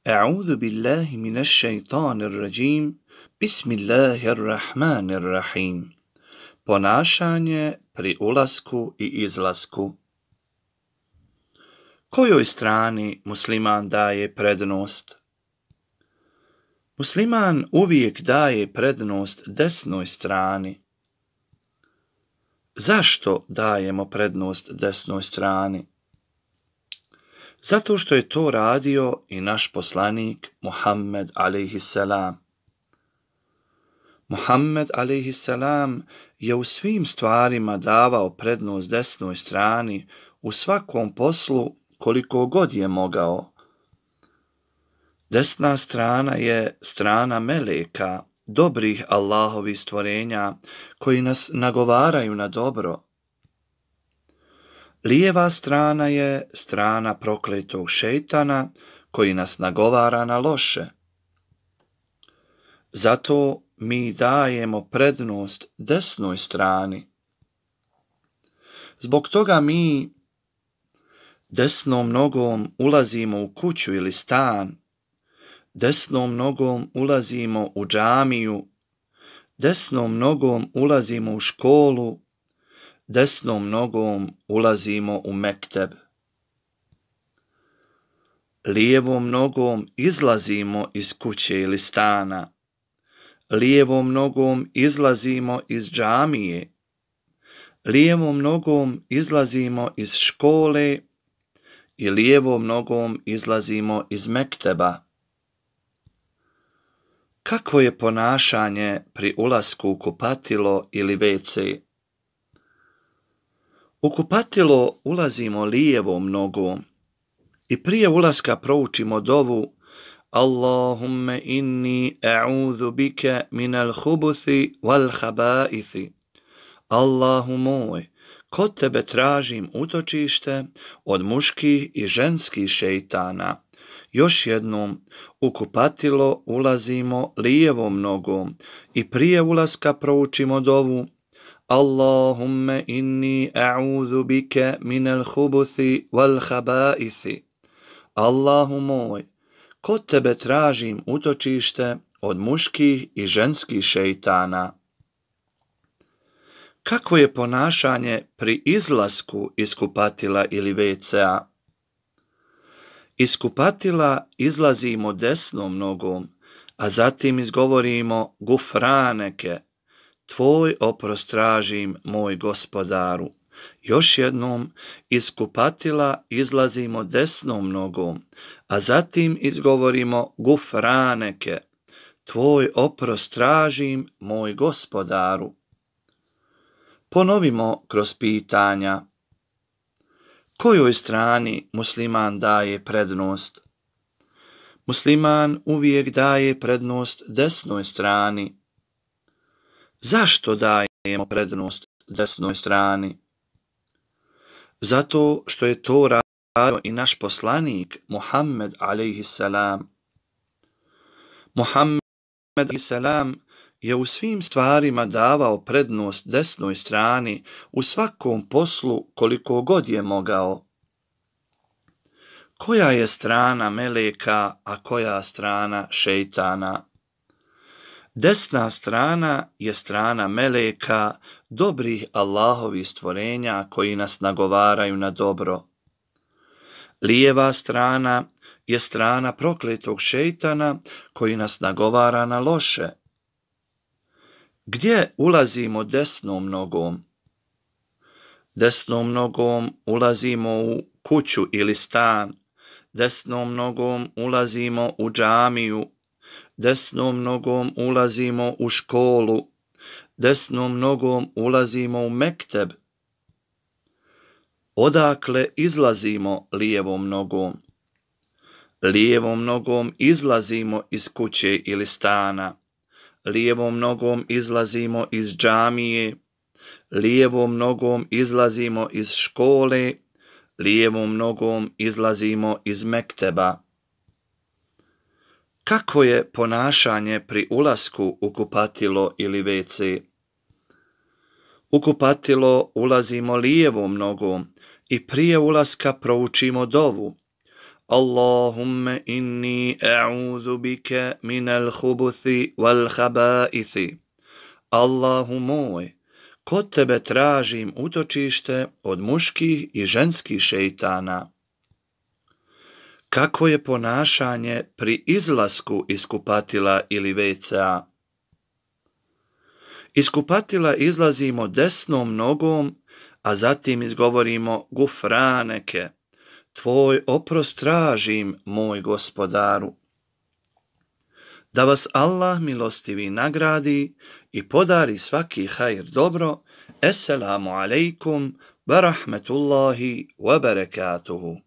A'udhu billahi minash shaitanir rajim. Bismillahirrahmanirrahim. Ponašanje pri ulasku i izlasku. Kojoj strani musliman daje prednost? Musliman uvijek daje prednost desnoj strani. Zašto dajemo prednost desnoj strani? Zato što je to radio i naš poslanik Muhammed a.s. Muhammed a.s. je u svim stvarima davao prednost desnoj strani u svakom poslu koliko god je mogao. Desna strana je strana meleka, dobrih Allahovih stvorenja koji nas nagovaraju na dobro. Lijeva strana je strana prokletog šejtana koji nas nagovara na loše. Zato mi dajemo prednost desnoj strani. Zbog toga mi desnom nogom ulazimo u kuću ili stan, desnom nogom ulazimo u džamiju, desnom nogom ulazimo u školu, desnom nogom ulazimo u mekteb. Lijevom nogom izlazimo iz kuće ili stana, lijevom nogom izlazimo iz džamije, lijevom nogom izlazimo iz škole i lijevom nogom izlazimo iz mekteba. Kakvo je ponašanje pri ulasku u kupatilo ili WC? U kupatilo ulazimo lijevom nogom i prije ulaska proučimo dovu Allahumme inni a'udhu bike minal hubuthi wal habaithi. Allahu moj, kod tebe tražim utočište od muških i ženskih šejtana. Još jednom, u kupatilo ulazimo lijevom nogom i prije ulaska proučimo dovu Allahumme inni a'udhu bike minal hubuthi wal habaithi. Allahu moj, kod tebe tražim utočište od muških i ženskih šejtana. Kakvo je ponašanje pri izlasku iz kupatila ili WC-a? Iz kupatila izlazimo desnom nogom, a zatim izgovorimo gufraneke, tvoj oprost tražim, moj gospodaru. Još jednom, iz kupatila izlazimo desnom nogom, a zatim izgovorimo gufraneke, tvoj oprost tražim, moj gospodaru. Ponovimo kroz pitanja. Kojoj strani musliman daje prednost? Musliman uvijek daje prednost desnoj strani. Zašto dajemo prednost desnoj strani? Zato što je to radio i naš poslanik Muhammed a.s. Muhammed a.s. je u svim stvarima davao prednost desnoj strani u svakom poslu koliko god je mogao. Koja je strana meleka, a koja strana šejtana? Desna strana je strana meleka, dobrih Allahovih stvorenja koji nas nagovaraju na dobro. Lijeva strana je strana prokletog šejtana koji nas nagovara na loše. Gdje ulazimo desnom nogom? Desnom nogom ulazimo u kuću ili stan, desnom nogom ulazimo u džamiju, desnom nogom ulazimo u školu, desnom nogom ulazimo u mekteb. Odakle izlazimo lijevom nogom? Lijevom nogom izlazimo iz kuće ili stana, lijevom nogom izlazimo iz džamije, lijevom nogom izlazimo iz škole, lijevom nogom izlazimo iz mekteba. Kakvo je ponašanje pri ulasku u kupatilo ili WC? U kupatilo ulazimo lijevom nogom i prije ulaska proučimo dovu Allahumme inni a'udhu bike minal hubuthi wal habaithi. Allahu moj, kod tebe tražim utočište od muških i ženskih šeitana. Kako je ponašanje pri izlasku iz kupatila ili WC-a? Iz kupatila izlazimo desnom nogom, a zatim izgovorimo gufraneke, tvoj oprost tražim, moj gospodaru. Da vas Allah milostivi nagradi i podari svaki hajr dobro. Esselamu alaikum wa rahmetullahi wa barakatuhu.